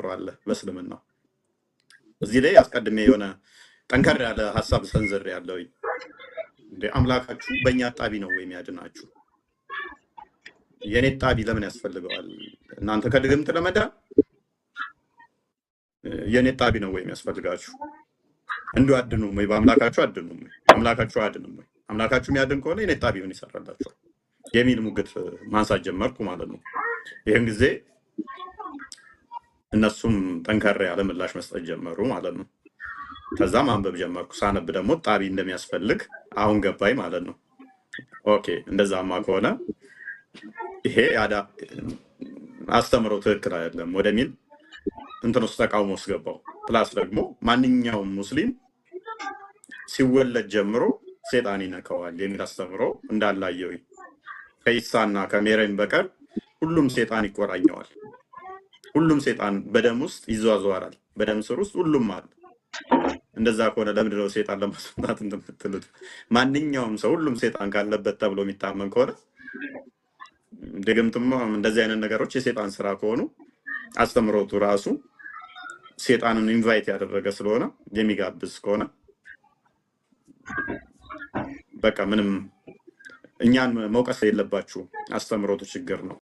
አስተምሮ አለ በእስልምናው። እዚህ ላይ አስቀድሜ የሆነ ጠንከር ያለ ሀሳብ ሰንዝር ያለው፣ እንደ አምላካችሁ በእኛ ጣቢ ነው ወይ የሚያድናችሁ? የኔ ጣቢ ለምን ያስፈልገዋል? እናንተ ከድግምት ለመዳን የኔ ጣቢ ነው ወይ የሚያስፈልጋችሁ? እንዲሁ አድኑም ወይ? በአምላካችሁ አድኑም ወይ? አምላካችሁ አያድንም ወይ? አምላካችሁ የሚያድን ከሆነ የኔ ጣቢ ምን ይሰራላችኋል? የሚል ሙግት ማንሳት ጀመርኩ ማለት ነው። ይህን ጊዜ እነሱም ጠንከር ያለ ምላሽ መስጠት ጀመሩ ማለት ነው። ከዛ ማንበብ ጀመርኩ። ሳነብ ደግሞ ጣቢ እንደሚያስፈልግ አሁን ገባኝ ማለት ነው። Okay፣ እንደዛማ ከሆነ ይሄ አስተምሮ ትክክል አይደለም ወደሚል እንትን ውስጥ ተቃውሞ ውስጥ ገባው። Plus ደግሞ ማንኛውም ሙስሊም ሲወለድ ጀምሮ ሴጣን ይነካዋል የሚል አስተምሮ እንዳላየው፣ ከኢሳና ከሜሬም በቀር ሁሉም ሴጣን ይቆራኘዋል። ሁሉም ሴጣን በደም ውስጥ ይዟዟራል። በደም ስር ውስጥ ሁሉም አለ። እንደዛ ከሆነ ለምንድነው ሴጣን ለማስወጣት እንትን የምትሉት? ማንኛውም ሰው ሁሉም ሴጣን ካለበት ተብሎ የሚታመን ከሆነ፣ ድግምትም እንደዚህ አይነት ነገሮች የሴጣን ስራ ከሆኑ፣ አስተምሮቱ ራሱ ሴጣንን invite ያደረገ ስለሆነ፣ የሚጋብዝ ከሆነ፣ በቃ ምንም እኛን መውቀስ የለባችሁም። አስተምሮቱ ችግር ነው።